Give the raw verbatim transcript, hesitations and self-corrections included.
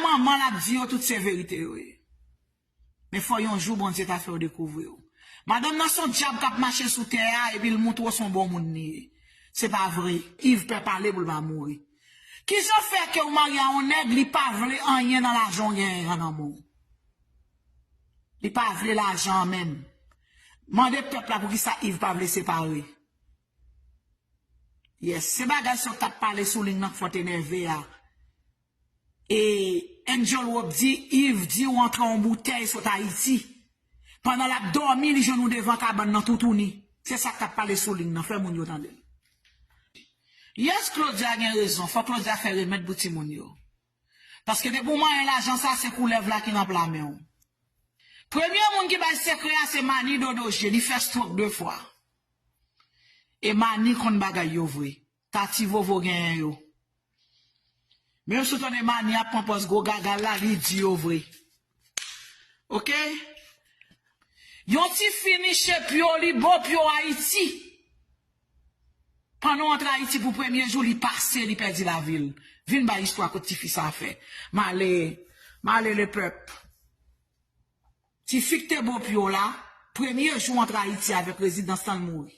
Manman l ap di yo tout se verite yo ye. Men fò yon jou Bondye ta fè w dekouvri w. Madanm nan se yon dyab k ap mache sou tè a epi l montre w se yon bon moun li ye. Se pa vre. Yves pè pale pou l pa mouri. Kijan fè ke w marye a yon nèg li pa vle anyen nan lajan w genyen an nan men w? Li pa vle lajan an menm. Mande pèp la poukisa Yves pa vle separe. Yes, se bagay sa w t ap pale sou liy nan k fè w te nève a. E Angel Rob di Yves di w antre yon boutèy sot Ayiti. Pandan l ap dòmi, li jwenn ou devan kabann nan toutouni. Se sa k t ap pale sou liy nan, fè moun yo tande l. Yes, Claudia gen rezon, fò Claudia fè remèd pou timoun yo. Paske depi w manyen lajan sa, se koulèv la ki nan pla men w. Premye moun ki bay sekrè a se Mani Dodo Je, li fè stroke de fwa. E Mani konn bagay yo vre. Tati Vovo genyen yo. Men si w tande Mani ap pran pòz gwo gaga la, li di yo vre. Oke? Yon tifi niche pye w, li bo pye w Ayiti. Pandan w antre Ayiti pou premye jou, li pase, li pèdi lavi l. Vin bay istwa kot tifi sa a fè. M ale, m ale lepèp. Tifi k te bo pye w la, premye jou antre Ayiti avèk rezidans lan, l mouri.